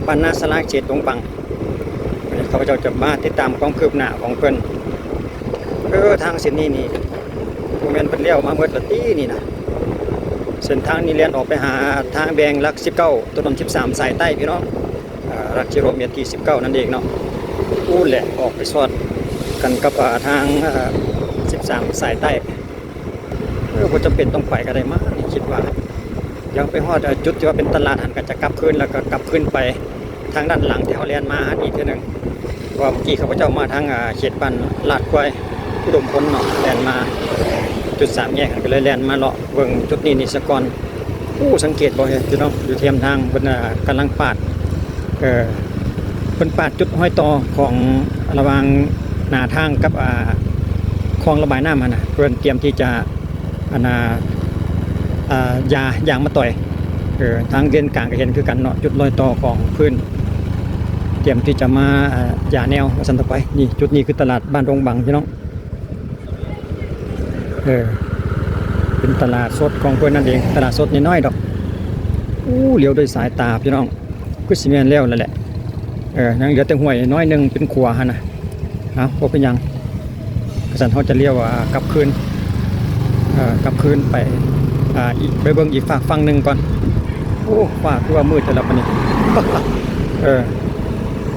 ບ້ານນາສາລາ ເຂດດົງບັງ. ຂ້າພະເຈົ້າຈະມາຕິດຕາມຄວາມຄືບໜ້າຂອງເພິ່ນ. ເອີ ທາງເສັ້ນນີ້ນີ້ ບໍ່ແມ່ນເພິ່ນແລ້ວມາໝົດລະຕິນີ້ນະ? ເສັ້ນທາງນີ້ແລ່ນອອກໄປຫາທາງແບ່ງຫຼັກສິບເກົ້າ ຖະໜົນສິບສາມສາຍໃຕ້ພີ່ນ້ອງ, ເອີ ຫຼັກກິໂລເມດທີສິບເກົ້ານັ້ນເອງເນາະ. ພຸ້ນແຫຼະ ອອກໄປສອດກັນກັບ ເອີ ທາງ ເອີ ສິບສາມສາຍໃຕ້. ເອີ ບໍ່ຈຳເປັນຕ້ອງໄປກໍໄດ້ມານີ້ ຄິດວ່າ. ດຽວໄປຮອດ ເອີ ຈຸດທີ່ວ່າເປັນຕະຫຼາດຫັ້ນ ກໍຈະກັບຄືນ ແລ້ວກໍກັບຄືນໄປທາງດ້ານຫຼັງທີ່ເຮົາແລ່ນມາຫັ້ນອີກເທື່ອໜຶ່ງ. ເພາະວ່າເມື່ອກີ້ຂ້າພະເຈົ້າມາທາງ ເອີ ເຂດບ້ານລາດຄວາຍ ອຸດົມພົນເນາະ, ແລ່ນມາຈຸດສາມແຍກຫັ້ນ ກໍເລີຍແລ່ນມາເລາະເບິ່ງຈຸດນີ້ນີ້ສາກ່ອນ. ໂອ້ ສັງເກດບໍ່ເຫັນພີ່ນ້ອງ ຢູ່ແຄມທາງເພິ່ນ ເອີ ກຳລັງປາດ ເອີ ເພິ່ນປາດຈຸດຮອຍຕໍ່ຂອງລະຫວ່າງໜ້າທາງກັບ ອ່າ ຄອງລະບາຍນ້ຳຫັ້ນນະ, ເພິ່ນຕຽມທີ່ຈະ ອັນນ່າ ອ່າ ຢາ ຢາງມະຕອຍ. ເອີ ທາງເລນກາງກໍເຫັນຄືກັນເນາະ, ຈຸດຮອຍຕໍ່ຂອງພື້ນ ຕຽມທີ່ຈະມາ ອ່າ ຢາແນວວ່າຊັ້ນເຖາະໄປ. ນີ້ ຈຸດນີ້ຄືຕະຫຼາດບ້ານດົງບັງພີ່ນ້ອງ. ເອີ ເປັນຕະຫຼາດສົດຂອງເພິ່ນນັ້ນເອງ, ຕະຫຼາດສົດນ້ອຍໆດອກ. ໂອ້ ຫຼຽວດ້ວຍສາຍຕາພີ່ນ້ອງ ຄືຊິແມ່ນແລ້ວແລ້ວແຫຼະ. ເອີ ຍັງເຫຼືອແຕ່ຫ້ວຍນ້ອຍໜຶ່ງເປັນຂົວຫັ້ນນະ. ເອົາ ບໍ່ເປັນຫຍັງ, ກະຊັ້ນເຮົາຈະລ້ຽວ ອ່າ ກັບຄືນ ເອີ ກັບຄືນໄປ ອ່າ ອີກ ໄປເບິ່ງອີກຟາກຝັ່ງໜຶ່ງກ່ອນ. ໂອ້ ຟ້າຄືວ່າມືດແທ້ລະບາດນີ້. ເອີ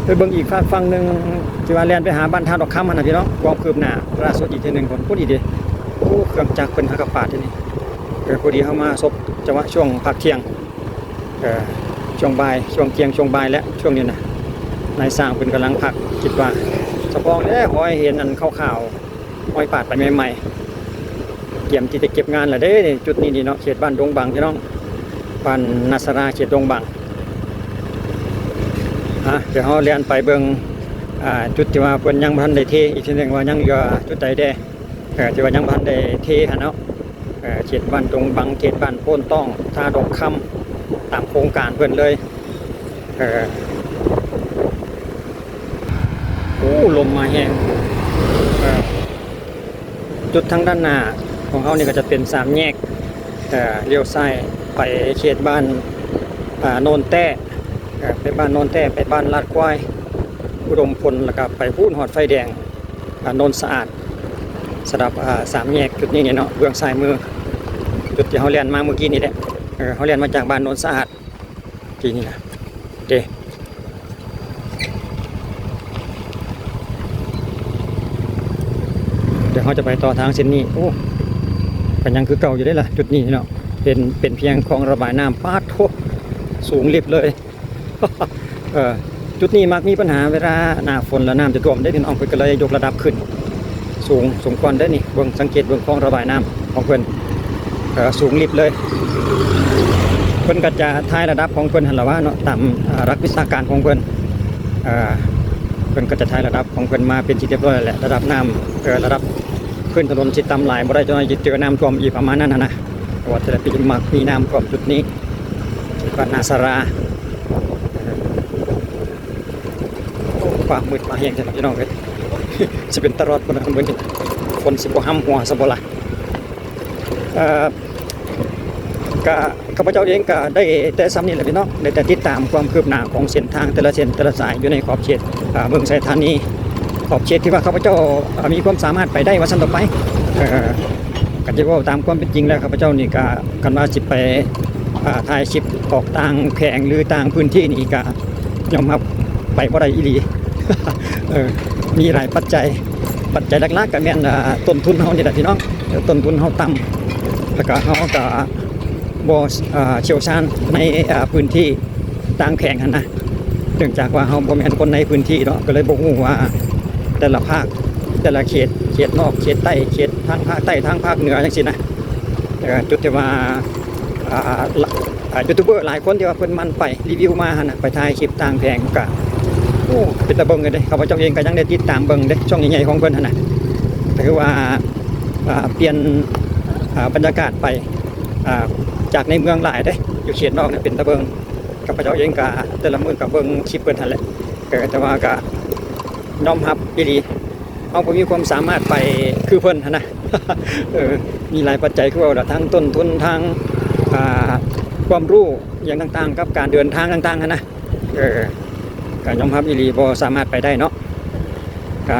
ໄປເບິ່ງອີກຟາກຝັ່ງໜຶ່ງ ທີ່ວ່າແລ່ນໄປຫາບ້ານທ່າດອກຄຳຫັ້ນນະພີ່ນ້ອງ. ຄວາມຄືບໜ້າລ່າສຸດອີກເທື່ອໜຶ່ງ ພຸ້ນ ພຸ້ນອີກເດ້. ໂອ້ ເຄື່ອງຈັກເພິ່ນຫາກະປາດຢູ່ນີ້. ເອີ ພໍດີເຮົາມາສົບຈັງຫວະຊ່ວງພັກທ່ຽງ ເອີ ຊ່ວງບ່າຍ ຊ່ວງທ່ຽງ ຊ່ວງບ່າຍແຫຼະ ຊ່ວງນີ້ນະ. ນາຍຊ່າງເພິ່ນກຳລັງພັກ ຄິດວ່າ ສະພອງແຫຼະ ຮອຍເຫັນອັນຂາວໆ ຮອຍປາດໄປໃໝ່ໆ ກຽມທີ່ຈະເກັບງານລະເດ້. ຈຸດນີ້ນີ້ເນາະ ເຂດບ້ານດົງບັງພີ່ນ້ອງ, ບ້ານນາສາລາ ເຂດດົງບັງ. ອ່ະ ດຽວເຮົາແລ່ນໄປເບິ່ງ ອ່າ ຈຸດທີ່ວ່າເພິ່ນຍັງບໍ່ທັນໄດ້ເທອີກເທື່ອໜຶ່ງ ວ່າຍັງເຫຼືອຈຸດໃດແດ່ ເອີ ທີ່ວ່າຍັງບໍ່ທັນໄດ້ເທຫັ້ນເນາະ. ເອີ ເຂດບ້ານດົງບັງ ເຂດບ້ານໂພນຕ້ອງ ທ່າດອກຄຳ ຕາມໂຄງການເພິ່ນເລີຍ. ເອີ ໂອ້ ລົມມາແຮງ. ເອີ ຈຸດທາງດ້ານໜ້າຂອງເຮົານີ້ກໍຈະເປັນສາມແຍກ ເອີ ລ້ຽວຊ້າຍໄປເຂດບ້ານ ອ່າ ໂນນແຕ້ ເອີ ໄປບ້ານໂນນແຕ້ ໄປບ້ານລາດຄວາຍ ອຸດົມພົນ ແລ້ວກໍໄປພຸ້ນຮອດໄຟແດງ ອ່າ ໂນນສະອາດ. ສຳລັບ ອ່າ ສາມແຍກຈຸດນີ້ນີ້ເນາະ ເບື້ອງຊ້າຍມື ຈຸດທີ່ເຮົາແລ່ນມາມື້ກີ້ນີ້ແຫຼະ. ເອີ ເຮົາແລ່ນມາຈາກບ້ານໂນນສະອາດກີ້ນີ້ນະເດ້. ດຽວເຮົາຈະໄປຕໍ່ທາງເສັ້ນນີ້. ໂອ້ ກໍຍັງຄືເກົ່າຢູ່ເດ້ລະ ຈຸດນີ້ເນາະ, ເປັນ ເປັນພຽງຄອງລະບາຍນ້ຳ. ປາດໂທ້ ສູງລິບເລີຍ. ເອີ ຈຸດນີ້ມັກມີບັນຫາເວລາໜ້າຝົນແລ້ວນ້ຳຈະຖ້ວມເດ້ພີ່ນ້ອງ, ເພິ່ນກໍເລີຍຍົກລະດັບຂຶ້ນສູງສົມຄວນເດ້ນີ້. ເບິ່ງ ສັງເກດເບິ່ງຄອງລະບາຍນ້ຳຂອງເພິ່ນ ເອີ ສູງລິບເລີຍ. ເພິ່ນກໍຈະຖ່າຍລະດັບຂອງເພິ່ນຫັ້ນລະວ່າເນາະ ຕາມ ເອີ ຫຼັກວິຊາການຂອງເພິ່ນ. ເອີ ເພິ່ນກໍຈະຖ່າຍລະດັບຂອງເພິ່ນມາເປັນທີ່ຮຽບຮ້ອຍແລ້ວແຫຼະ, ລະດັບນ້ຳ ເອີ ລະດັບພື້ນຖະໜົນຊິຕ່ຳຫຼາຍບໍ່ໄດ້, ຈັ່ງໃດຈະເຈີນ້ຳຖ້ວມອີກປະມານນັ້ນຫັ້ນນະ. ເພາະວ່າແຕ່ລະປີມັກມີນ້ຳຖ້ວມຈຸດນີ້ ບ້ານນາສາລາ. ໂອ້ ຟ້າມືດຟ້າແຮງແທ້ພີ່ນ້ອງເອີຍ, ຊິເປັນຕາລອດບໍ່ນະມື້ນີ້, ຝົນຊິບໍ່ຫ້ຳຫົວຊະບໍ່ລະ. ເອີ ກະ ຂ້າພະເຈົ້າເອງກະໄດ້ແຕ່ສ່ຳນີ້ແຫຼະພີ່ນ້ອງ, ໄດ້ແຕ່ຕິດຕາມຄວາມຄືບໜ້າຂອງເສັ້ນທາງແຕ່ລະເສັ້ນແຕ່ລະສາຍຢູ່ໃນຂອບເຂດ ເອີ ເມືອງໄຊທານີ, ຂອບເຂດທີ່ວ່າຂ້າພະເຈົ້າ ເອີ ມີຄວາມສາມາດໄປໄດ້ວ່າຊັ້ນເຖາະໄປ. ເອີ ກະຈະເວົ້າຕາມຄວາມເປັນຈິງແລ້ວ ຂ້າພະເຈົ້ານີ້ກະ ຄັນວ່າຊິໄປ ອ່າ ຖ່າຍຄລິບອອກຕ່າງແຂວງ ຫຼື ຕ່າງພື້ນທີ່ນີ້ກະຍອມຮັບໄປບໍ່ໄດ້ອີ່ຫຼີ. ເອີ ມີຫຼາຍປັດໄຈ, ປັດໄຈຫຼັກໆກະແມ່ນ ອ່າ ຕົ້ນທຶນເຮົານີ້ແຫຼະພີ່ນ້ອງ, ຕົ້ນທຶນເຮົາຕ່ຳ ແລ້ວກະເຮົາກະບໍ່ ອ່າ ຊ່ຽວຊານໃນ ອ່າ ພື້ນທີ່ຕ່າງແຂວງຫັ້ນນະ. ເນື່ອງຈາກວ່າເຮົາບໍ່ແມ່ນຄົນໃນພື້ນທີ່ເນາະ ກໍເລີຍບໍ່ຮູ້ວ່າແຕ່ລະພາກ ແຕ່ລະເຂດ ເຂດນອກ ເຂດໃຕ້ ເຂດທາງພາກໃຕ້ ທາງພາກເໜືອ ຈັ່ງຊີ້ນະ. ເອີ ຈຸດທີ່ວ່າ ອ່າ ລະ ອ່າ ຢູທູບເບີຫຼາຍຄົນທີ່ວ່າເພິ່ນໝັ່ນໄປຣີວິວມາຫັ້ນນະ, ໄປຖ່າຍຄລິບຕ່າງແຂວງກະ ໂອ້ ເປັນຕາເບິ່ງເລີຍເດ້. ຂ້າພະເຈົ້າເອງກະຍັງໄດ້ຕິດຕາມເບິ່ງເດ້ ຊ່ອງໃຫຍ່ໆຂອງເພິ່ນຫັ້ນນະ, ກະຄືວ່າ ອ່າ ປ່ຽນ ອ່າ ບັນຍາກາດໄປ ອ່າ ຈາກໃນເມືອງຫຼາຍເດ້, ຢູ່ເຂດນອກນີ້ເປັນຕາເບິ່ງ. ຂ້າພະເຈົ້າເອງກະແຕ່ລະມື້ກະເບິ່ງຄລິບເພິ່ນຫັ້ນແຫຼະ, ເອີ ແຕ່ວ່າກະຍອມຮັບອີ່ຫຼີ ເຮົາບໍ່ມີຄວາມສາມາດໄປຄືເພິ່ນຫັ້ນນະ. ເອີ ມີຫຼາຍປັດໄຈຄືເວົ້າລະ, ທັງຕົ້ນທຶນ ທັງ ອ່າ ຄວາມຮູ້ຫຍັງຕ່າງໆ ກັບການເດີນທາງຕ່າງໆຫັ້ນນະ. ເອີ ກະຍອມຮັບອີ່ຫຼີ ບໍ່ສາມາດໄປໄດ້ເນາະ ກະ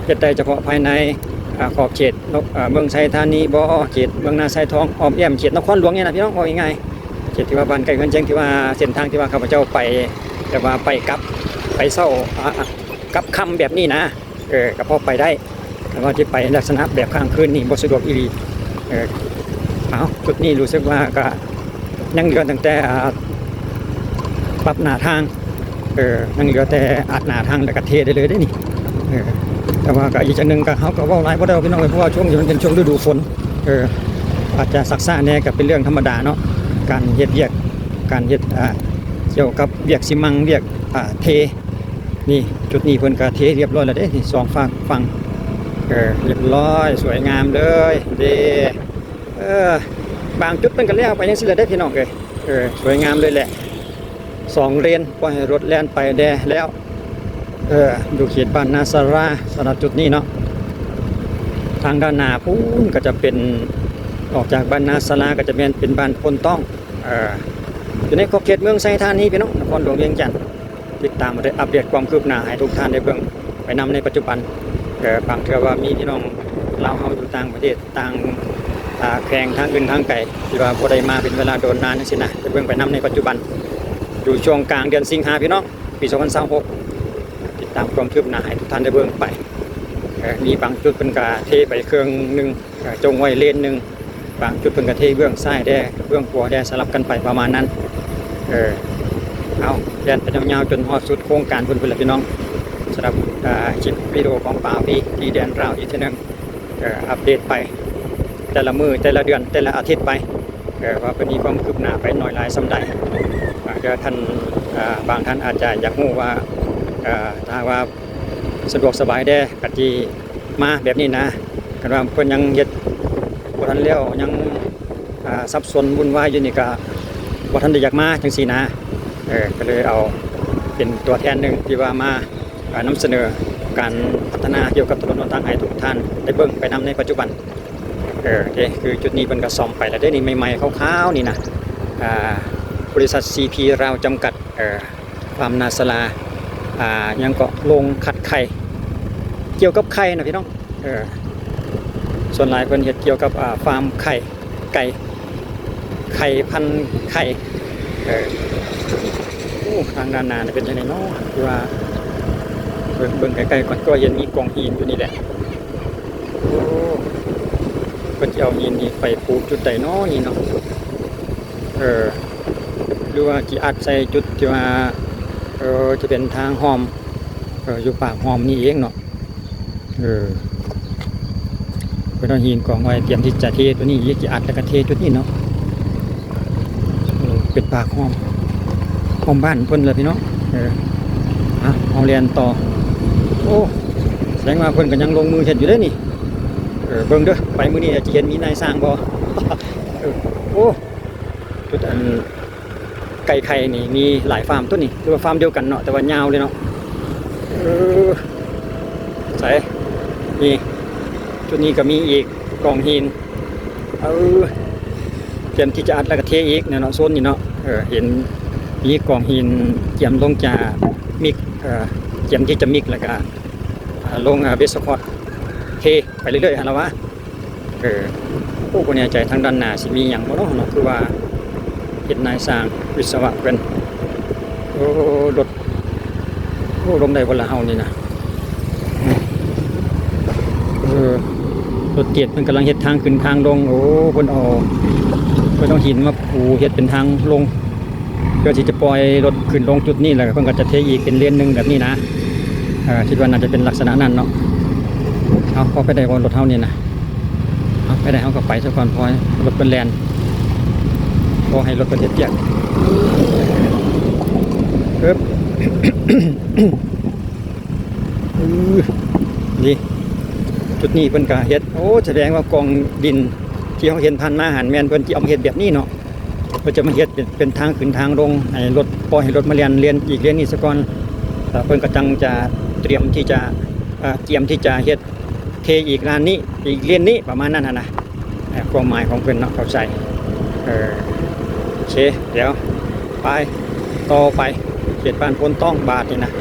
ເຮັດໄດ້ສະເພາະພາຍໃນ ອາ ຂອບເຂດ ເອີ ເມືອງໄຊທານີບໍ ເຂດເມືອງນາຊາຍທອງ ອ້ອມແອ້ມເຂດນະຄອນຫຼວງນີ້ນະພີ່ນ້ອງ ເວົ້າງ່າຍໆ ເຂດທີ່ວ່າບ້ານໃກ້ເຮືອນຄຽງ ທີ່ວ່າເສັ້ນທາງທີ່ວ່າຂ້າພະເຈົ້າໄປ ແບບວ່າໄປກັບ ໄປເຊົ້າ ອາ ກັບຄ່ຳແບບນີ້ນະ ເອີ ກໍພໍໄປໄດ້ ແຕ່ວ່າທີ່ໄປລັກສະນະແບບຄ້າງຄືນນີ້ບໍ່ສະດວກອີ່ຫຼີ ເອີ ເອົາ ຈຸດນີ້ຮູ້ສຶກວ່າກໍຍັງເຫຼືອຕັ້ງແຕ່ ອາ ປັບໜ້າທາງ ເອີ ຍັງເຫຼືອແຕ່ອັດໜ້າທາງ ແລ້ວກໍເທໄດ້ເລີຍເດ້ນີ້ ເອີ ແຕ່ວ່າກໍອີກຢ່າງໜຶ່ງກໍ ເຮົາກໍເວົ້າຫຼາຍບໍ່ໄດ້ດອກພີ່ນ້ອງເອີຍ ເພາະວ່າຊ່ວງນີ້ມັນເປັນຊ່ວງລະດູຝົນ ເອີ ອາດຈະຊັກຊ້າແດ່ ກໍເປັນເລື່ອງທຳມະດາເນາະ ການເຮັດວຽກ ການເຮັດ ອາ ກ່ຽວກັບວຽກຊີມັງ ວຽກ ອາ ເທ ນີ້ ຈຸດນີ້ເພິ່ນກະເທຮຽບຮ້ອຍແລ້ວເດ້ ນີ້ ສອງຟາກຝັ່ງ ເອີ ຮຽບຮ້ອຍ ສວຍງາມເລີຍເດ້ ເອີ ບາງຈຸດເພິ່ນກະແລ້ວໄປຈັ່ງຊີ້ແຫຼະເດ້ພີ່ນ້ອງເອີຍ ເອີ ສວຍງາມເລີຍແຫຼະ ສອງເລນ ປ່ອຍໃຫ້ລົດແລ່ນໄປແດ່ແລ້ວ ເອີ ຢູ່ເຂດບ້ານນາສາລາ ສຳລັບຈຸດນີ້ເນາະ ທາງດ້ານໜ້າພຸ້ນກະຈະເປັນ ອອກຈາກບ້ານນາສາລາກະຈະແມ່ນເປັນບ້ານໂພນຕ້ອງ ເອີ ຢູ່ໃນຂອບເຂດເມືອງໄຊທານີພີ່ນ້ອງ ນະຄອນຫຼວງວຽງຈັນ ຕິດຕາມ ອັບເດດຄວາມຄືບໜ້າໃຫ້ທຸກທ່ານໄດ້ເບິ່ງໄປນຳໃນປັດຈຸບັນ ເອີ ບາງເທື່ອວ່າມີພີ່ນ້ອງລາວເຮົາຢູ່ຕ່າງປະເທດ ຕ່າງ ອາ ແຂວງທາງອື່ນທາງໄກ ທີ່ວ່າບໍ່ໄດ້ມາເປັນເວລາດົນນານຈັ່ງຊີ້ນະ ໄປເບິ່ງໄປນຳໃນປັດຈຸບັນ ຢູ່ຊ່ວງກາງເດືອນສິງຫາພີ່ນ້ອງ ປີສອງພັນຊາວຫົກ ຕິດຕາມຄວາມຄືບໜ້າໃຫ້ທຸກທ່ານໄດ້ເບິ່ງໄປ ເອີ ມີບາງຈຸດເພິ່ນກະເທໄປເຄິ່ງໜຶ່ງ ເອີ ຈົ່ງໄວ້ເລນໜຶ່ງ ບາງຈຸດເພິ່ນກະເທເບື້ອງຊ້າຍແດ່ ເບື້ອງຂວາແດ່ ສະຫຼັບກັນໄປປະມານນັ້ນ ເອີ ເອົາ ແລ່ນໄປຍາວໆ ຈົນຮອດສຸດໂຄງການເພິ່ນພຸ້ນລະພີ່ນ້ອງ ສຳລັບ ອາ ຄລິບວິດີໂອຂອງປາວີ ທີ່ແດນລາວອີກເທື່ອໜຶ່ງ ເອີ ອັບເດດໄປແຕ່ລະມື້ ແຕ່ລະເດືອນ ແຕ່ລະອາທິດໄປ ເອີ ວ່າເພິ່ນມີຄວາມຄືບໜ້າໄປໜ້ອຍຫຼາຍສ່ຳໃດ ບາງເທື່ອທ່ານ ອາ ບາງທ່ານອາດຈະຢາກຮູ້ວ່າ ເອີ ຖ້າຫາກວ່າ ສະດວກສະບາຍແດ່ ກະຊິມາແບບນີ້ນະ ຄັນວ່າເພິ່ນຍັງເຮັດບໍ່ທັນແລ້ວ ຍັງ ອາ ສັບສົນວຸ່ນວາຍຢູ່ນີ້ ກະບໍ່ທັນໄດ້ຢາກມາຈັ່ງຊີ້ນະ ເອີ ກະເລີຍເອົາເປັນຕົວແທນໜຶ່ງທີ່ວ່າມາ ອາ ນຳສະເໜີການພັດທະນາກ່ຽວກັບຖະໜົນຫົນທາງໃຫ້ທຸກທ່ານໄດ້ເບິ່ງໄປນຳໃນປັດຈຸບັນ ເອີ ເດ້ ຄືຈຸດນີ້ເພິ່ນກະສ້ອມໄປແລ້ວເດ້ນີ້ ໃໝ່ໆ ຂາວໆ ນີ້ນະ ອາ ບໍລິສັດ ຊີພີ ລາວ ຈຳກັດ ເອີ ຟາມນາສາລາ ອ່າ ຫຍັງເກາະ ໂຮງຂັດໄຂ່ ກ່ຽວກັບໄຂ່ນະພີ່ນ້ອງ ເອີ ສ່ວນຫຼາຍເພິ່ນເຮັດກ່ຽວກັບ ອ່າ ຟາມໄຂ່ ໄກ່ ໄຂ່ ພັນໄຂ່ ເອີ ໂອ້ ທາງດ້ານໜ້ານີ້ເປັນຈັ່ງໃດເນາະ ຄືວ່າ ເບິ່ງ ເບິ່ງໃກ້ໆ ກ່ອນ ກໍເຫັນມີກອງຫີນຢູ່ນີ້ແຫຼະ ໂອ້ ເພິ່ນຊິເອົາຫີນນີ້ໄປປູກຈຸດໃດເນາະນີ້ເນາະ ເອີ ຫຼືວ່າຊິອັດໃສ່ຈຸດທີ່ວ່າ ເອີ ຈະເປັນທາງຮ່ອມ ເອີ ຢູ່ປາກຮ່ອມນີ້ເອງເນາະ ເອີ ເພິ່ນເອົາຫີນກອງໄວ້ ຕຽມທີ່ຈະເທໂຕນີ້ ຊິອັດແລ້ວກະເທຈຸດນີ້ເນາະ ເອີ ເປັນປາກຮ່ອມ ຮ່ອມບ້ານເພິ່ນລະພີ່ນ້ອງ ເອີ ເອົາ ເຮົາແລ່ນຕໍ່ ໂອ້ ສະແດງວ່າເພິ່ນກະຍັງລົງມືເຮັດຢູ່ເດ້ນີ້ ເອີ ເບິ່ງເດີ ໄປມື້ນີ້ຈະເຫັນມີນາຍຊ່າງບໍ່ ເອີ ໂອ້ ຈຸດອັນ ໄກ່ໄຂ່ນີ້ມີຫຼາຍຟາມຕົວະນີ້ ຫຼືວ່າຟາມດຽວກັນເນາະ ແຕ່ວ່າຍາວເລີຍເນາະ ເອີ ໃສ ນີ້ ຈຸດນີ້ກະມີອີກກອງຫີນ ເອີ ກຽມທີ່ຈະອັດແລ້ວກະເທອີກແນ່ເນາະ ໂຊນນີ້ເນາະ ເອີ ເຫັນມີກອງຫີນກຽມລົງຈະມິກ ເອີ ກຽມທີ່ຈະມິກແລ້ວກະ ອາ ລົງ ອາ ເບສສະຄອດ ເທໄປເລື້ອຍໆ ຫັ້ນລະຫວາ ເອີ ໂອ້ ບໍ່ແນ່ໃຈທາງດ້ານໜ້າຊິມີຫຍັງບໍ່ເນາະ ເນາະ ຄືວ່າເຫັນນາຍຊ່າງວິດສະວະເພິ່ນ ໂອ້ ລົດ ໂອ້ ລົງໄດ້ບໍ່ລະເຮົານີ້ນະ ເອີ ລົດເຈັດເພິ່ນກຳລັງເຮັດທາງຂຶ້ນທາງລົງ ໂອ້ ເພິ່ນເອົາ ເພິ່ນເອົາຫີນມາປູເຮັດເປັນທາງລົງ ເພື່ອທີ່ຈະປ່ອຍລົດຂຶ້ນລົງຈຸດນີ້ ແລ້ວເພິ່ນກະຈະເທອີກເປັນເລນໜຶ່ງແບບນີ້ນະ ເອີ ຄິດວ່າໜ້າຈະເປັນລັກສະນະນັ້ນເນາະ ເອົາ ພໍໄປໄດ້ບໍ່ລົດເຮົານີ້ນະ ເອົາ ໄປໄດ້ເຮົາກະໄປຊະກ່ອນ ພໍໃຫ້ລົດເພິ່ນແລ່ນ ພໍໃຫ້ລົດເພິ່ນເຮັດວຽກ ເອີ ນີ້ ຈຸດນີ້ເພິ່ນກະເຮັດ ໂອ້ ສະແດງວ່າກອງດິນທີ່ເຮົາເຫັນຜ່ານມາຫັ້ນ ແມ່ນເພິ່ນຊິເອົາມາເຮັດແບບນີ້ເນາະ ເພິ່ນຈະມາເຮັດເປັນ ເປັນທາງຂຶ້ນທາງລົງ ໃຫ້ລົດ ປ່ອຍໃຫ້ລົດມາແລ່ນ ແລ່ນອີກເລນນີ້ສາກ່ອນ ແລ້ວເພິ່ນກະຈັ່ງຈະຕຽມທີ່ຈະ ເອີ ກຽມທີ່ຈະເຮັດເທອີກລານນີ້ ອີກເລນນີ້ ປະມານນັ້ນຫັ້ນນະ ເອີ ຄວາມໝາຍຂອງເພິ່ນເນາະ ເຂົ້າໃຈ ເອີ ໂອເຄ ດຽວໄປ ຕໍ່ໄປ ເຂດບ້ານໂພນຕ້ອງບາດນີ້ນະ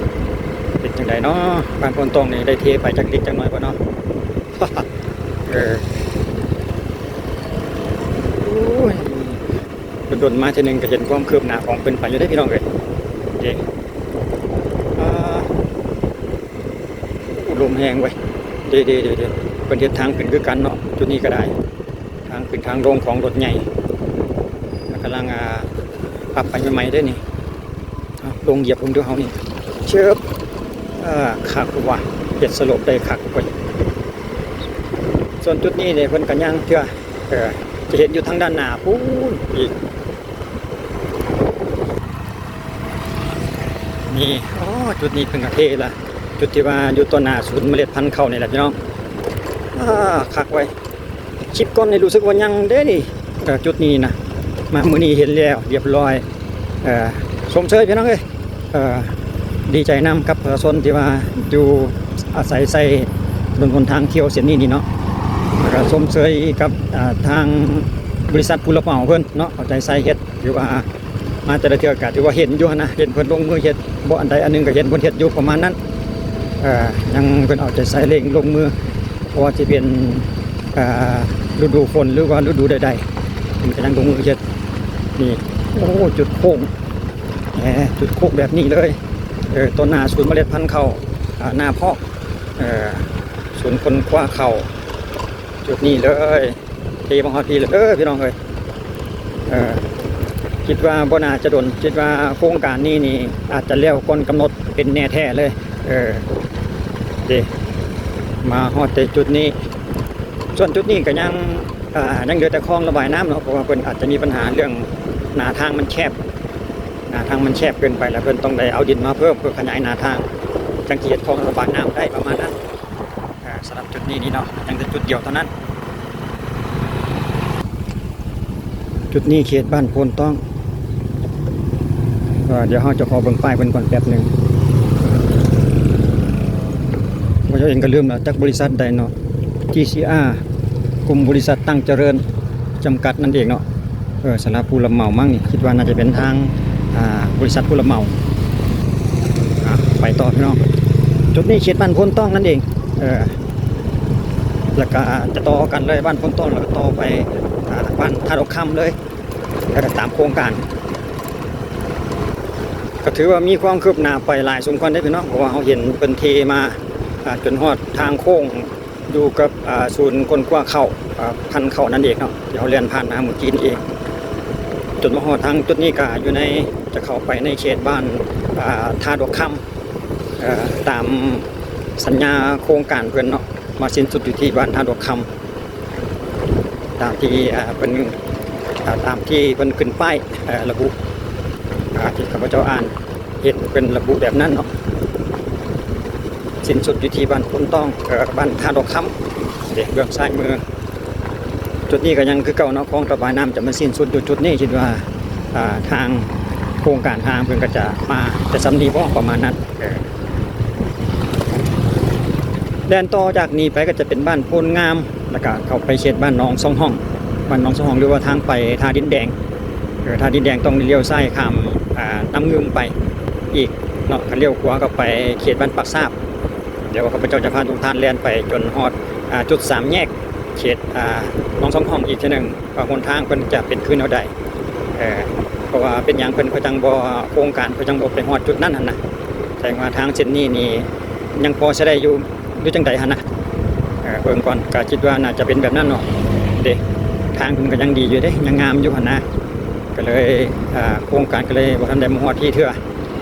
ເປັນຈັ່ງໃດເນາະ? ບ້ານໂພນຕ້ອງນີ້ໄດ້ເທໄປຈັກເລັກຈັກໜ້ອຍບໍ່ເນາະ? ເອີ ໂອ້ຍ ດົນໆມາເທື່ອໜຶ່ງກໍເຫັນຄວາມຄືບໜ້າຂອງເພິ່ນໄປຢູ່ເດ້ພີ່ນ້ອງເອີຍ. ເດ້ ອ່າ ໂອ້ ລົມແຮງເວີຍ. ເດ້ໆໆໆ ເພິ່ນເຮັດທາງຂຶ້ນຄືກັນເນາະ ຈຸດນີ້ກໍໄດ້ ທາງຂຶ້ນທາງລົງຂອງລົດໃຫຍ່ ກຳລັງ ອ່າ ປັບໄປໃໝ່ໆເດ້ນີ້. ເອົາ ລົງຢຽບເບິ່ງດູເຮົານີ້ ເຊີບ ເອີ ຄັກວ່າ ເຮັດສະໂລບໄດ້ຄັກເວີຍ. ສ່ວນຈຸດນີ້ເດ້ ເພິ່ນກໍຍັງເທື່ອ ເອີ ຈະເຫັນຢູ່ທາງດ້ານໜ້າພຸ້ນອີກ. ນີ້ ອໍ ຈຸດນີ້ເພິ່ນກໍເທລະ ຈຸດທີ່ວ່າຢູ່ຕໍ່ໜ້າສູນເມລັດພັນເຂົ້ານີ້ແຫຼະພີ່ນ້ອງ. ອາ ຄັກເວີຍ. ຄລິບກ່ອນນີ້ຮູ້ສຶກວ່າຍັງເດ້ນີ້ ເອີ ຈຸດນີ້ນະ ມາມື້ນີ້ເຫັນແລ້ວຮຽບຮ້ອຍ. ເອີ ຊົມເຊີຍພີ່ນ້ອງເອີຍ ເອີ ດີໃຈນຳກັບປະຊາຊົນທີ່ວ່າຢູ່ອາໄສໃຊ້ຖະໜົນຫົນທາງທ່ຽວເສັ້ນນີ້ນີ້ເນາະ ແລ້ວກໍຊົມເຊີຍກັບ ອາ ທາງບໍລິສັດຜູ້ຮັບເໝົາເພິ່ນເນາະ ເອົາໃຈໃສ່ເຮັດ ຖືວ່າ ມາແຕ່ລະເທື່ອກໍຖືວ່າເຫັນຢູ່ຫັ້ນນະ ເຫັນເພິ່ນລົງມືເຮັດ ບໍ່ອັນໃດອັນໜຶ່ງກໍເຫັນເພິ່ນເຮັດຢູ່ປະມານນັ້ນ. ເອີ ຍັງເພິ່ນເອົາໃຈໃສ່ເລັ່ງລົງມື ບໍ່ວ່າຊິເປັນ ເອີ ລະດູຝົນ ຫຼືວ່າລະດູໃດໆ ເພິ່ນກໍຍັງລົງມືເຮັດ. ນີ້ ໂອ້ ຈຸດໂຄ້ງ ແໝ ຈຸດໂຄ້ງແບບນີ້ເລີຍ ເອີ ຕໍ່ໜ້າສູນເມລັດພັນເຂົ້າ ອາ ນາເພາະ ເອີ ສູນຄົ້ນຄວ້າເຂົ້າ ຈຸດນີ້ເລີຍ. ເທມາຮອດພີ້ແລ້ວເດີພີ່ນ້ອງເອີຍ. ເອີ ຄິດວ່າບໍ່ໜ້າຈະດົນ ຄິດວ່າໂຄງການນີ້ນີ້ອາດຈະແລ້ວກ່ອນກຳນົດເປັນແນ່ແທ້ເລີຍ. ເອີ ເດ້ ມາຮອດແຕ່ຈຸດນີ້ ສ່ວນຈຸດນີ້ກໍຍັງ ອ່າ ຍັງເຫຼືອແຕ່ຄອງລະບາຍນ້ຳເນາະ ເພາະວ່າເພິ່ນອາດຈະມີບັນຫາເລື່ອງໜ້າທາງມັນແຄບ ໜ້າທາງມັນແຄບເກີນໄປ ແລ້ວເພິ່ນຕ້ອງໄດ້ເອົາດິນມາເພີ່ມເພື່ອຂະຫຍາຍໜ້າທາງ ຈັ່ງຊິເຮັດຄອງລະບາຍນ້ຳໄດ້ປະມານນັ້ນ. ອ່າ ສຳລັບຈຸດນີ້ນີ້ເນາະ ຍັງແຕ່ຈຸດດຽວເທົ່ານັ້ນ. ຈຸດນີ້ເຂດບ້ານໂພນຕ້ອງ ເອີ ດຽວເຮົາຈະຂໍເບິ່ງປ້າຍເພິ່ນກ່ອນແປັບໜຶ່ງ. ຂ້າພະເຈົ້າເອງກໍລືມແລ້ວ ຈັກບໍລິສັດໃດເນາະ ຈີຊີອາ ກຸ່ມບໍລິສັດຕັ້ງຈະເລີນຈຳກັດນັ້ນເອງເນາະ. ເອີ ສຳລັບຜູ້ຮັບເໝົາມັ້ງນີ້ ຄິດວ່າໜ້າຈະເປັນທາງ ອ່າ ບໍລິສັດຜູ້ຮັບເໝົາ. ອ່າ ໄປຕໍ່ພີ່ນ້ອງ ຈຸດນີ້ເຂດບ້ານໂພນຕ້ອງນັ້ນເອງ. ເອີ ແລ້ວກະຈະຕໍ່ກັນເລີຍ ບ້ານໂພນຕ້ອງ ແລ້ວກະຕໍ່ໄປ ອ່າ ບ້ານທ່າດອກຄຳເລີຍ ແລ້ວກະຕາມໂຄງການ. ກໍຖືວ່າມີຄວາມຄືບໜ້າໄປຫຼາຍສົມຄວນເດ້ພີ່ນ້ອງ ເພາະວ່າເຮົາເຫັນເພິ່ນເທມາ ອ່າ ຈົນຮອດທາງໂຄ້ງ ຢູ່ກັບ ອ່າ ສູນຄົ້ນຄວ້າເຂົ້າ ອ່າ ພັນເຂົ້ານັ້ນເອງເນາະ ທີ່ເຮົາແລ່ນຜ່ານມາມື້ກີ້ນີ້ເອງ ຈົນມາຮອດທາງຈຸດນີ້ກະຢູ່ໃນ ຈະເຂົ້າໄປໃນເຂດບ້ານ ອ່າ ທ່າດອກຄຳ ເອີ ຕາມສັນຍາໂຄງການເພິ່ນເນາະ ມາສິ້ນສຸດຢູ່ທີ່ບ້ານທ່າດອກຄຳ ຕາມທີ່ ອ່າ ເພິ່ນ ອ່າ ຕາມທີ່ເພິ່ນຂຶ້ນປ້າຍ ເອີ ລະບຸ ອ່າ ທີ່ຂ້າພະເຈົ້າອ່ານ ເຫັນເພິ່ນລະບຸແບບນັ້ນເນາະ ສິ້ນສຸດຢູ່ທີ່ບ້ານໂພນຕ້ອງ ເອີ ບ້ານທ່າດອກຄຳເດ້ ເບື້ອງຊ້າຍມື. ຈຸດນີ້ກໍຍັງຄືເກົ່າເນາະ ຄອງລະບາຍນ້ຳຈະມາສິ້ນສຸດຢູ່ຈຸດນີ້ ຄິດວ່າ ອ່າ ທາງໂຄງການທາງເພິ່ນກໍຈະມາແຕ່ສ່ຳນີ້ບໍ ປະມານນັ້ນ. ເອີ ແລ່ນຕໍ່ຈາກນີ້ໄປກໍຈະເປັນບ້ານໂພນງາມ ແລ້ວກະເຂົ້າໄປເຂດບ້ານໜອງສອງຫ້ອງ ບ້ານໜອງສອງຫ້ອງ ຫຼືວ່າທາງໄປທ່າດິນແດງ. ເອີ ທ່າດິນແດງຕ້ອງລ້ຽວຊ້າຍຂ້າມ ອ່າ ນ້ຳງື່ມໄປອີກເນາະ ຄັນລ້ຽວຂວາກໍໄປເຂດບ້ານປາກຊາບ. ດຽວຂ້າພະເຈົ້າຈະພາທຸກທ່ານແລ່ນໄປຈົນຮອດ ອ່າ ຈຸດສາມແຍກເຂດ ອ່າ ໜອງສອງຫ້ອງອີກເທື່ອໜຶ່ງ ວ່າຫົນທາງເພິ່ນຈະເປັນຄືແນວໃດ. ເອີ ເພາະວ່າເປັນຫຍັງເພິ່ນ ເຂົາຈັ່ງບໍ່ ໂຄງການເຂົາຈັ່ງບໍ່ໄປຮອດຈຸດນັ້ນຫັ້ນນະ ແສດງວ່າທາງເສັ້ນນີ້ນີ້ຍັງພໍໃຊ້ໄດ້ຢູ່ ຫຼືຈັ່ງໃດຫັ້ນນະ. ເອີ ເບິ່ງກ່ອນ ກະຄິດວ່າໜ້າຈະເປັນແບບນັ້ນເນາະ ເດ້ ທາງເພິ່ນກໍຍັງດີຢູ່ເດ້ ຍັງງາມຢູ່ຫັ້ນນະ ກໍເລີຍ ອ່າ ໂຄງການກໍເລີຍບໍ່ທັນໄດ້ມາຮອດທີ່ເທື່ອ.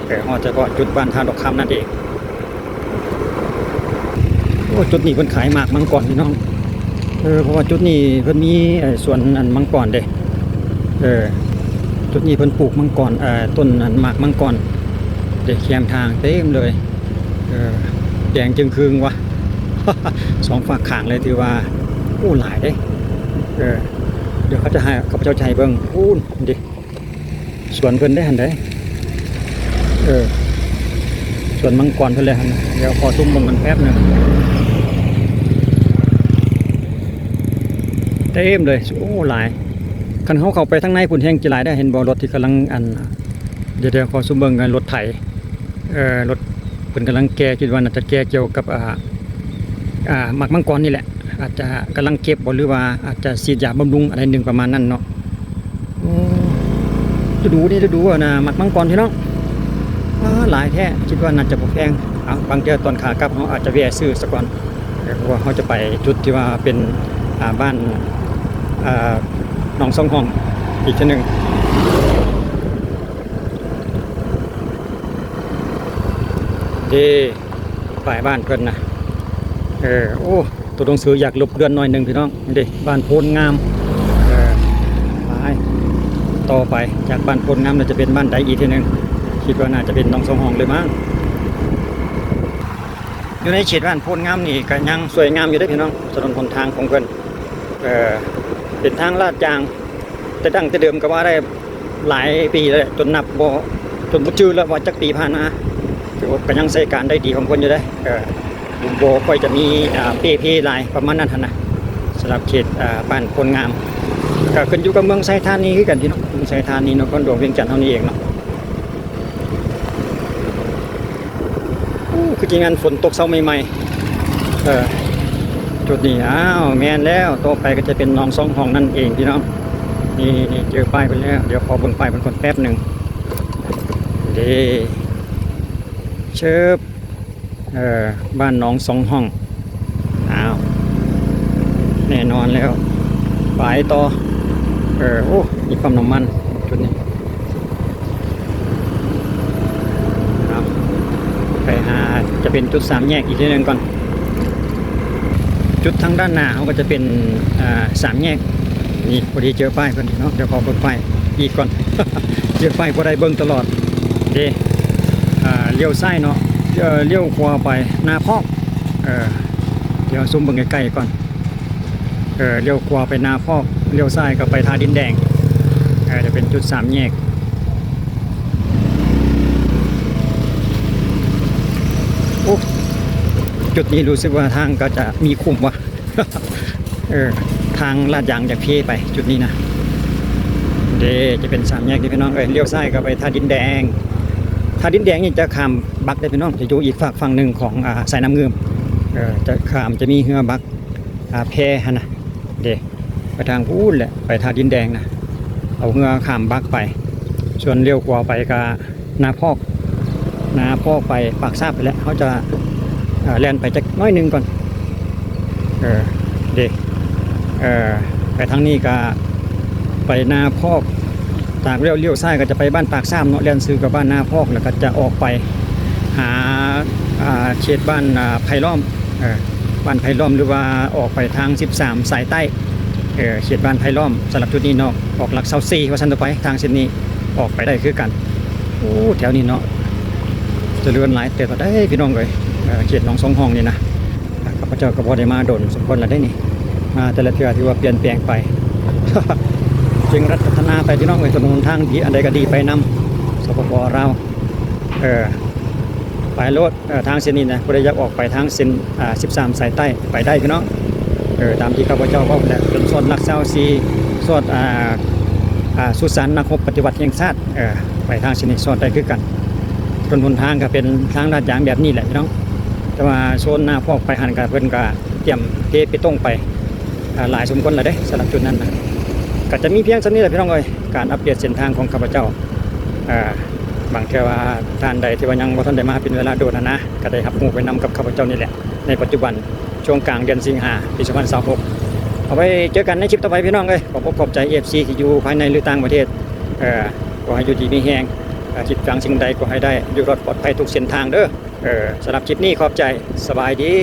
ເອີ ຮອດສະເພາະຈຸດບ້ານທ່າດອກຄຳນັ້ນເອງ. ໂອ້ ຈຸດນີ້ເພິ່ນຂາຍໝາກມັງກອນພີ່ນ້ອງ. ເອີ ເພາະວ່າຈຸດນີ້ເພິ່ນມີ ເອີ ສວນອັນມັງກອນເດ້. ເອີ ຈຸດນີ້ເພິ່ນປູກມັງກອນ ເອີ ຕົ້ນອັນໝາກມັງກອນເດ້ ແຄມທາງເຕັມເລີຍ. ເອີ ແດງຈຶ່ງຄຶ່ງວ່າ ສອງຟາກຂ້າງເລີຍ ຖືວ່າ ໂອ້ ຫຼາຍເດ້. ເອີ ດຽວເຂົາຈະໃຫ້ ຂ້າພະເຈົ້າຈະໃຫ້ເບິ່ງ ພຸ້ນເດ້ ສວນເພິ່ນເດ້ຫັ້ນເດ້. ເອີ ສວນມັງກອນເພິ່ນເລີຍຫັ້ນ. ດຽວຂໍຊູມເບິ່ງກັນແປັບໜຶ່ງ. ເຕັມເລີຍ ໂອ້ ຫຼາຍ. ຄັນເຮົາເຂົ້າໄປທາງໃນພຸ້ນແຮ່ງຈະຫຼາຍເດ້. ເຫັນບໍ່ ລົດທີ່ກຳລັງອັນ ດຽວ ດຽວຂໍຊູມເບິ່ງ ອາ ລົດໄຖ ເອີ ລົດເພິ່ນກຳລັງແກ່ ຄິດວ່າໜ້າຈະແກ່ກ່ຽວກັບ ອາ ອາ ໝາກມັງກອນນີ້ແຫຼະ ອາດຈະກຳລັງເກັບບໍ່ ຫຼືວ່າອາດຈະສີດຢາບຳລຸງອັນໃດໜຶ່ງປະມານນັ້ນເນາະ. ໂອ້ ລະດູນີ້ ລະດູ ອັນນ່າ ໝາກມັງກອນພີ່ນ້ອງ ອາ ຫຼາຍແທ້ ຄິດວ່າໜ້າຈະບໍ່ແພງ. ເອົາ ບາງເທື່ອຕອນຂາກັບເຮົາອາດຈະແວ່ຊື້ສາກ່ອນ ເພາະວ່າເຮົາຈະໄປຈຸດທີ່ວ່າເປັນ ອາ ບ້ານ ອາ ໜອງສອງຫ້ອງອີກເທື່ອໜຶ່ງ. ເດ້ ປ້າຍບ້ານເພິ່ນນະ ເອີ ໂອ້ ຕົວໜັງສືຢາກລົບເລືອນໜ້ອຍໜຶ່ງພີ່ນ້ອງ. ນີ້ເດ້ ບ້ານໂພນງາມ ເອີ ໄປ ຕໍ່ໄປຈາກບ້ານໂພນງາມ ແລ້ວຈະເປັນບ້ານໃດອີກເທື່ອໜຶ່ງ ຄິດວ່າໜ້າຈະເປັນໜອງສອງຫ້ອງເລີຍມັ້ງ. ຢູ່ໃນເຂດບ້ານໂພນງາມນີ້ກະຍັງສວຍງາມຢູ່ເດ້ພີ່ນ້ອງ ຖະໜົນຫົນທາງຂອງເພິ່ນ ເອີ ເປັນທາງລາດຢາງ ແຕ່ດັ້ງແຕ່ເດີມກະວ່າໄດ້ຫຼາຍປີແລ້ວ ຈົນນັບບໍ່ ຈົນບໍ່ຈື່ແລ້ວວ່າຈັກປີຜ່ານມາ ກະຍັງໃຊ້ການໄດ້ດີຂອງເພິ່ນຢູ່ເດ້. ເອີ ບໍ່ຄ່ອຍຈະມີ ອາ ເປ່ເພຫຼາຍປະມານນັ້ນຫັ້ນນະ ສຳລັບເຂດ ອາ ບ້ານໂພນງາມ ກະຂຶ້ນຢູ່ກັບເມືອງໄຊທານີຄືກັນພີ່ນ້ອງ ເມືອງໄຊທານີ ນະຄອນຫຼວງວຽງຈັນເຮົານີ້ເອງເນາະ. ໂອ້ ຄືຊິແມ່ນຝົນຕົກເຊົ້າໃໝ່ໆ ເອີ ຈຸດນີ້ ອ້າວ ແມ່ນແລ້ວ ຕໍ່ໄປກະຈະເປັນໜອງສອງຫ້ອງນັ້ນເອງພີ່ນ້ອງ. ນີ້ໆໆ ເຈີປ້າຍເພິ່ນແລ້ວ ດຽວຂໍເບິ່ງປ້າຍເພິ່ນກ່ອນແປັບໜຶ່ງ ເດ້ ເຊີບ ເອີ ບ້ານໜອງສອງຫ້ອງ ອ້າວ ແນ່ນອນແລ້ວ ໄປຕໍ່ ເອີ ໂອ້ ມີປ້ຳນ້ຳມັນຈຸດນີ້ ເອົາ ໄປຫາ ຈະເປັນຈຸດສາມແຍກອີກເທື່ອໜຶ່ງກ່ອນ ຈຸດທາງດ້ານໜ້າເຮົາກະຈະເປັນ ອາ ສາມແຍກ. ນີ້ ພໍດີເຈີປ້າຍເພິ່ນເນາະ ດຽວຂໍເບິ່ງປ້າຍອີກກ່ອນ ເຈີປ້າຍບໍ່ໄດ້ເບິ່ງຕະຫຼອດເດ້. ອາ ລ້ຽວຊ້າຍເນາະ ເອີ ລ້ຽວຂວາໄປນາພອກ ເອີ ດຽວຊູມເບິ່ງໃກ້ໆກ່ອນ ເອີ ລ້ຽວຂວາໄປນາພອກ ລ້ຽວຊ້າຍກະໄປທ່າດິນແດງ ເອີ ຈະເປັນຈຸດສາມແຍກ. ໂອ້ ຈຸດນີ້ຮູ້ສຶກວ່າທາງກະຈະມີຂຸມວະ ເອີ ທາງລາດຢາງຈະເພໄປຈຸດນີ້ນະ ເດ້ ຈະເປັນສາມແຍກເດ້ພີ່ນ້ອງເອີຍ ລ້ຽວຊ້າຍກະໄປທ່າດິນແດງ. ທ່າດິນແດງນີ້ຈະຂ້າມບັກເດ້ພີ່ນ້ອງ ຈະຢູ່ອີກຟາກຝັ່ງໜຶ່ງຂອງ ອາ ສາຍນ້ຳງື່ມ ເອີ ຈະຂ້າມ ຈະມີເຮືອບັກ ອາ ແພຫັ້ນນະ ເດ້ ໄປທາງພຸ້ນແຫຼະ ໄປທ່າດິນແດງນະ ເອົາເຮືອຂ້າມບັກໄປ. ສ່ວນລ້ຽວຂວາໄປກະນາພອກ ນາພອກໄປປາກຊາບພຸ້ນແຫຼະ ເຮົາຈະ ເອີ ແລ່ນໄປຈັກໜ້ອຍໜຶ່ງກ່ອນ ເອີ ເດ້ ເອີ ໄປທາງນີ້ກະໄປນາພອກ ຈາກລ້ຽວ ລ້ຽວຊ້າຍກະຈະໄປບ້ານປາກຊາບເນາະ ແລ່ນຊື່ກັບບ້ານນາພອກ ແລ້ວກະຈະອອກໄປຫາ ອາ ເຂດບ້ານ ອາ ໄຜ່ລ້ອມ ເອີ ບ້ານໄຜ່ລ້ອມ ຫຼືວ່າອອກໄປທາງສິບສາມສາຍໃຕ້ ເອີ ເຂດບ້ານໄຜ່ລ້ອມ. ສຳລັບຈຸດນີ້ເນາະ ອອກຫຼັກຊາວສີ່ວ່າຊັ້ນຕໍ່ໄປ ທາງເສັ້ນນີ້ອອກໄປໄດ້ຄືກັນ. ໂອ້ ແຖວນີ້ເນາະ ຈະເລີນຫຼາຍເຕີບເດພີ່ນ້ອງເອີຍ ເອີ ເຂດໜອງສອງຫ້ອງນີ້ນະ ຂ້າພະເຈົ້າກະບໍ່ໄດ້ມາດົນສົມຄວນແລ້ວເດ້ນີ້ ມາແຕ່ລະເທື່ອຖືວ່າປ່ຽນແປງໄປ ເຄັ່ງລັດພັດທະນາໄປພີ່ນ້ອງເອີຍ ຖະໜົນຫົນທາງດີ ອັນໃດກະດີໄປນຳ ສປປ ລາວ ເອີ ໄປໂລດ ເອີ ທາງເສັ້ນນີ້ນະ ຜູ້ໃດຢາກອອກໄປທາງເສັ້ນ ອາ ສິບສາມສາຍໃຕ້ໄປໄດ້ພີ່ນ້ອງ ເອີ ຕາມທີ່ຂ້າພະເຈົ້າເວົ້າແຫຼະ ຈົນຊອດຫຼັກຊາວສີ່ ຊອດ ອາ ອາ ສຸສານນັກຮົບປະຕິວັດແຫ່ງຊາດ ເອີ ໄປທາງເສັ້ນນີ້ຊອດໄດ້ຄືກັນ. ຖະໜົນຫົນທາງກະເປັນທາງລາດຢາງແບບນີ້ແຫຼະພີ່ນ້ອງ ແຕ່ວ່າໂຊນນາພອກໄປຫັ້ນກະເພິ່ນກະຕຽມເພເປຕົງໄປ ອາ ຫຼາຍສົມຄວນແລ້ວເດ້ ສຳລັບຈຸດນັ້ນນະ. ກະຈະມີພຽງສ່ຳນີ້ແຫຼະພີ່ນ້ອງເອີຍ ການອັບເດດເສັ້ນທາງຂອງຂ້າພະເຈົ້າ ອາ ບາງເທື່ອວ່າທ່ານໃດທີ່ວ່າຍັງບໍ່ທັນໄດ້ມາເປັນເວລາດົນຫັ້ນນະ ກະໄດ້ຮັບຮູ້ໄປນຳກັບຂ້າພະເຈົ້ານີ້ແຫຼະ ໃນປັດຈຸບັນ ຊ່ວງກາງເດືອນສິງຫາ ປີສອງພັນຊາວຫົກ. ເອົາໄວ້ເຈີກັນໃນຄລິບຕໍ່ໄປພີ່ນ້ອງເອີຍ. ຂໍຂອບໃຈເອັຟຊີທີ່ຢູ່ພາຍໃນ ຫຼື ຕ່າງປະເທດ ເອີ ຂໍໃຫ້ຢູ່ດີມີແຮງ ຄິດຫວັງສິ່ງໃດກໍໃຫ້ໄດ້ ຢູ່ລອດປອດໄພທຸກເສັ້ນທາງເດີ. ເອີ ສຳລັບຄລິບນີ້ຂອບໃຈ ສະບາຍດີ.